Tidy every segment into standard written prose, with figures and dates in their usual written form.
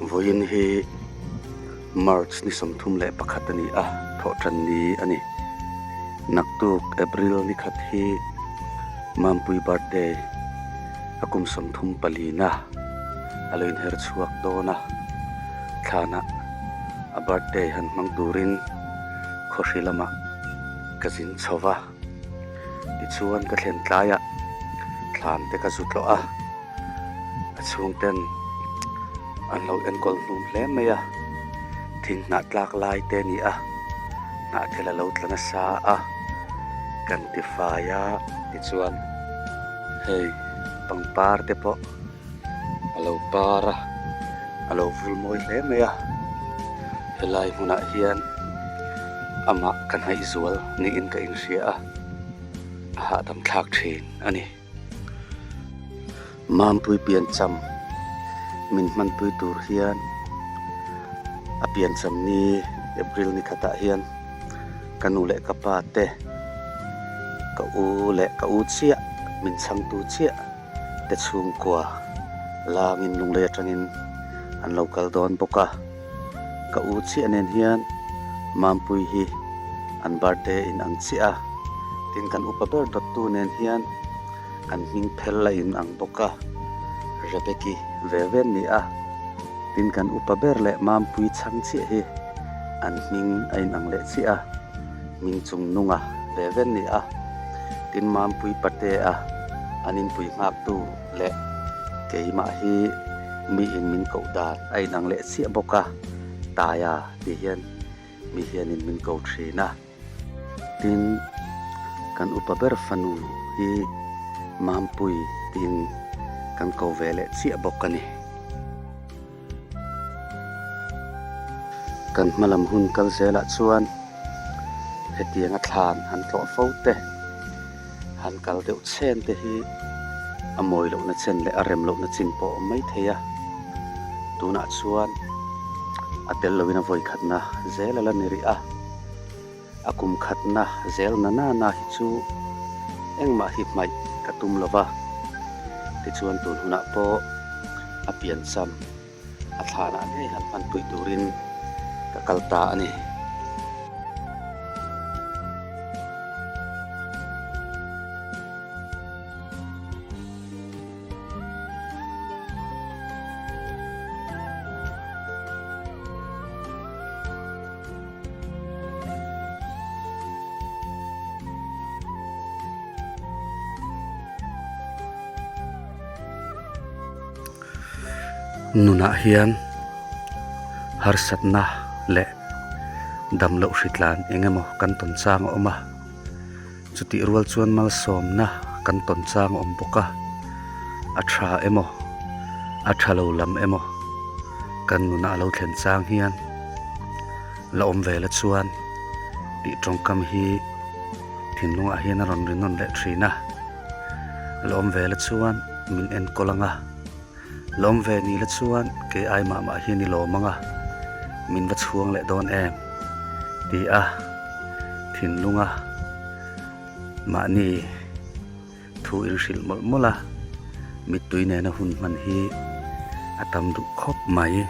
Vawiin hi March ni 31 a ni a, thawhtan ni a ni. Naktuk April ni khat hi Mampui birthday a kum 34 na a lo inher chhuak dawn a, thlanah a birthday han hmang turin khawhri lamah ka zin chho va. Tichuan ka thlen tlaiah thlan te ka zu tlawh a, a chhungten an lo enkawl hnum hle mai a, thing hnah tlak lai te a ni a, hnah thil a lo tla nasa a, kan ti fai a tichuan hei pangpar te pawh a lo par a, a lo vul mawi hle mai a, helai hmunah hian amah ka hnaih zual niin ka inhria a, a hahdam thlak thin a ni. Mampui piancham min hmanpui tur hian a piancham ni April ni khatah hian ka nu leh ka pa te ka u leh ka u chiah min chhangtu chiah. te chhungkua langin lunglei atangin an lo kal dawn bawk a, ka u chiah nen hian Mampui hi an birthday in ang chiah a, tin kan upa ber dawttu nen hian an hming phel a in ang bawk a, Rebecca ve ve an ni a, tin kan upa ber leh Mampui chhang chiah hi an hming a in ang leh chiah a. Hming chung nunga ve ve ni a, tin Mampui Patea an inpui nghaktu leh keimah hi miin min koh dan a inang leh chiah bawk a, Taia tih hian mi hianin min ko thin a. Tin, kan upa ber fanu hi Mampui tiin kan ko ve leh chiah bawk a ni. Kan hma lam hun kal zelah chuan hetianga thlan han tlawh fo te, han kal deuh chhen te hi a mawi lohna chen leh a rem lohna chin pawh a awm mai thei a. Tunah chuan a tel loin a vawi khatna zel a la ni rih a. A kum khatna zel na na na hi chu engmah hi hmaih ka tum lo va, tichuan tun hunah pawh a piancham a thlanah ngei han hmanpui turin ka kal ta a ni. Nunah hian harsatna leh damloh hritlan eng emaw kan tawn chang a awm a, chutih rual chuan malsawmna kan tawn chang a awm bawk a, a tha emaw a tha lo lam emaw kan nunah a lo thlen chang hian. La awm ve la chuan tih tawngkam hi thinlungah hian a rawn ri nawn leh thin a, la awm ve la chuan min enkawl ang a, la awm ve ni la chuan kei ai mah mah hian i lawm ang a, min va chhuang leh dawn em ti a thinlunga mahni. Thu inhrilh mawlh mawlh a, mittui nena hun hman hi a tam duh khawp mai.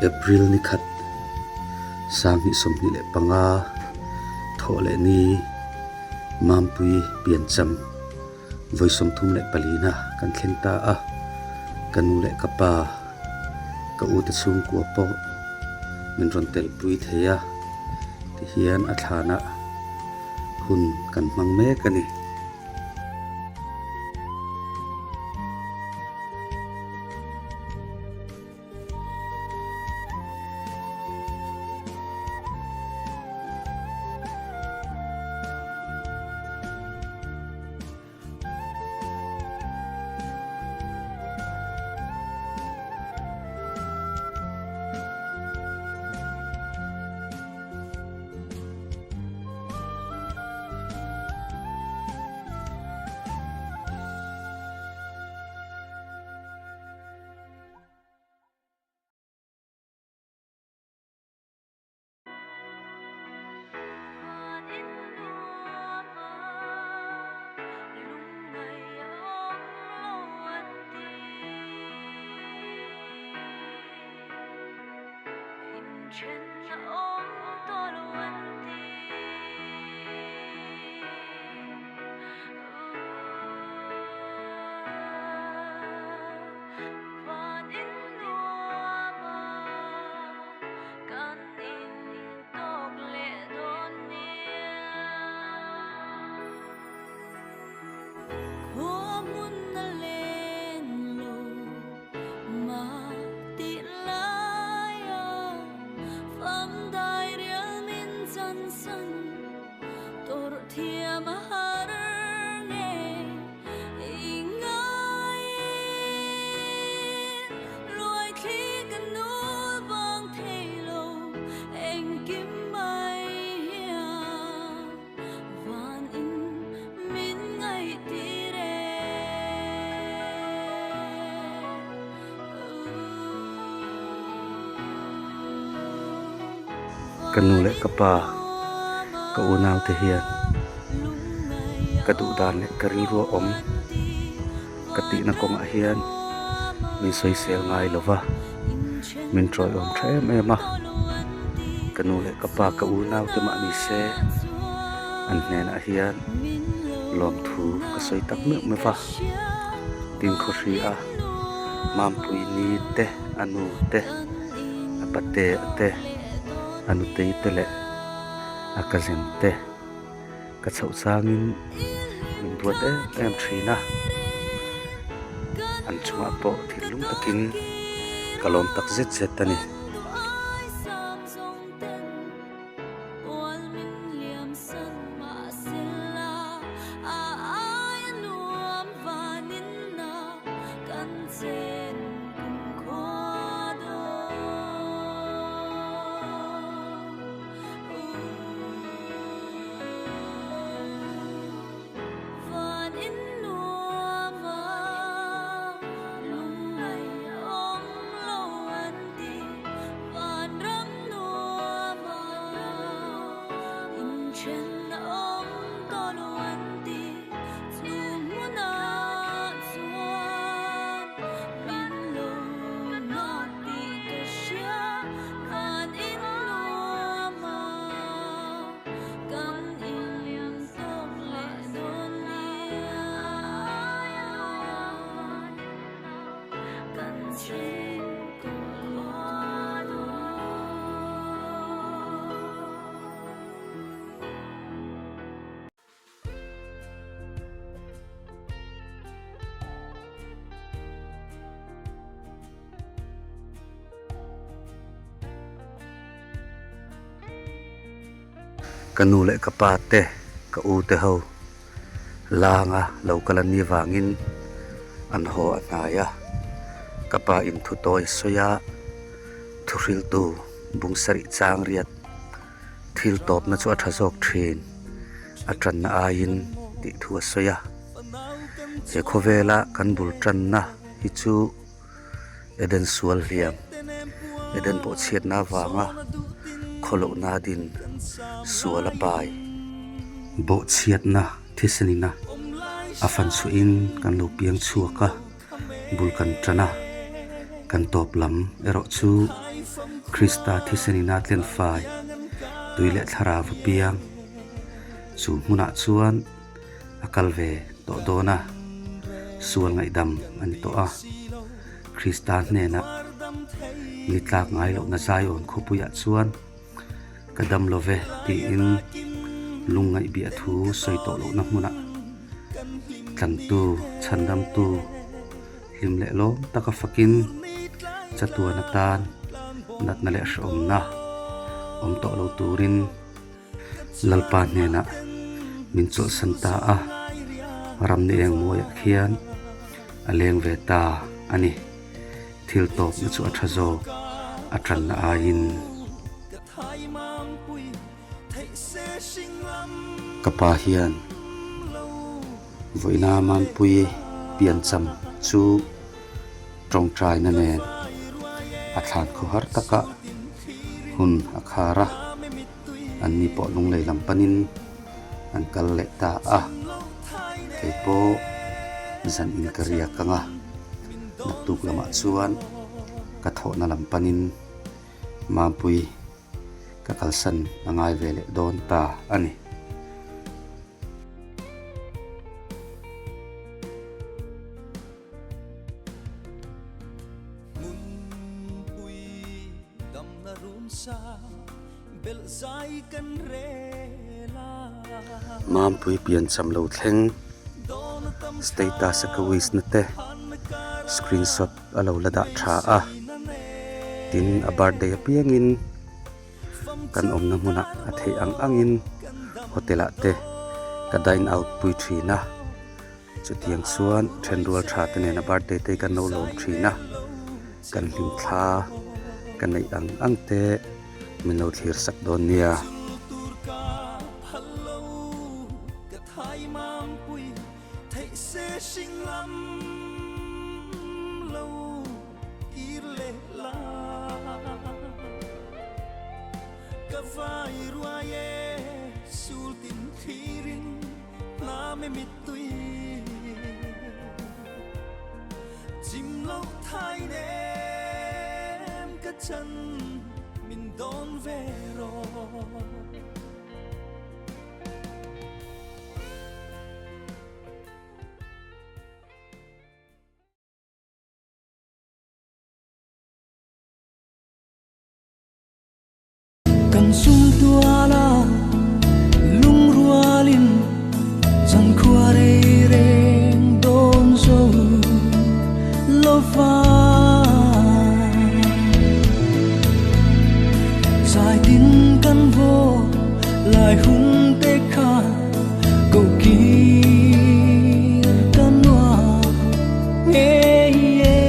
April ni khat 2025 thawh leh ni Mampui piancham vawi 34 na kan thleng ta a, ka nu leh ka pa ka u te chhungkua pawh min rawn telpui thei a tihian a thlanah hun kan hmang mek a ni. Ka nu leh ka pa ka unau te hian ka duh dan leh ka rilru a awm ka tihna kawngah hian min sawisel ngai lo va min tawiawm tha em em a ka nu leh ka pa ka unau te mah ni se an hnenah hian lawmthu ka sawi tak meuh meuh va tin khawhri a mampui ni te a nu te a pate a te a nutei te leh a cousin te ka chhoh changin min duat em em thin a an chungah pawh thinlung takin ka lawm tak zet zet a ni. Ka nu leh ka pa te ka u te ho langa lo kal an nih vangin an haw a hnai a ka pa in thu tawi a sawi a thu hriltu bung sarih chang riat thil tawpna chu a tha zawk thin a tanna aiin tih thu a sawi a he khawvela kan bul tanna hi chu. Eden sual hliam, Eden pawh chhiatna avanga khawlohna din sual a pai. Bawhchhiatna thisenina a fan chhuahin kan lo piang chhuak a, bul kan tan a, kan tawp lam erawh chu Krista thisenina tlen fai tui leh thlarau a piang. Chu hmunah chuan. A kal ve tawh dawn a, sual ngaihdam a ni tawh a. Krista hnenah ni tlak ngai lohna Zion khawpuiah chuan ka dam lo ve tiin lungngaih biah thu sawi tawh lohna hmunah tlantu, chhandamtu hlim leh lawm taka fakin chatuan atan natna leh hrehawmna awm tawh lo turin Lalpa hnenah min chawlhsan ta a, ram ni eng mawiah khian a leng ve ta a ni. Thil tawpna chu a tha zawk, a tanna aiin. Ka pa hian vawiina Mampui piancham chu tawngtaina nen a thlan khawhar taka hun a khar a. An ni pawh lunglei lam panin an kal leh ta a, kei pawh zan in ka riak ang a, naktuk lamah chuan ka thawhna lam panin Mampui. Ka kalsan a ngai ve leh dawn ta a ni. Mampui piancham lo thleng status a ka wish na te screenshot a lo la dah tha a tin a birthday apiangin kan awmna hmunah a theih ang angin hotel ah te ka dine out pui thin a chutiang chuan thenrual tha te nena birthday te hi kan lo lawm thin a kan hlim thla ka neih ang ang te min lo thlir sak dawn nia. Ka vai ruai e sul tin thlirin hnam e mittui Chim loh thai nem ka chan min dawn ve rawh. Kan sum tuala lungrualin zankhua rei reng dawn zo lo va. Zai tin kan vaw lai hun te kha ko kir ka nuam ngei e.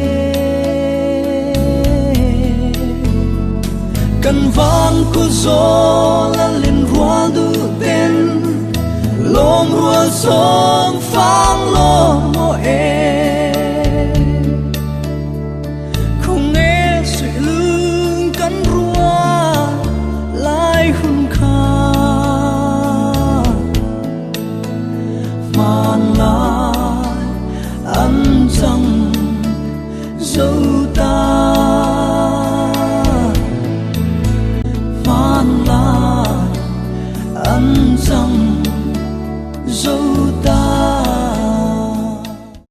Kan vang khu zawl a len rual duh ten lawm rual sawn.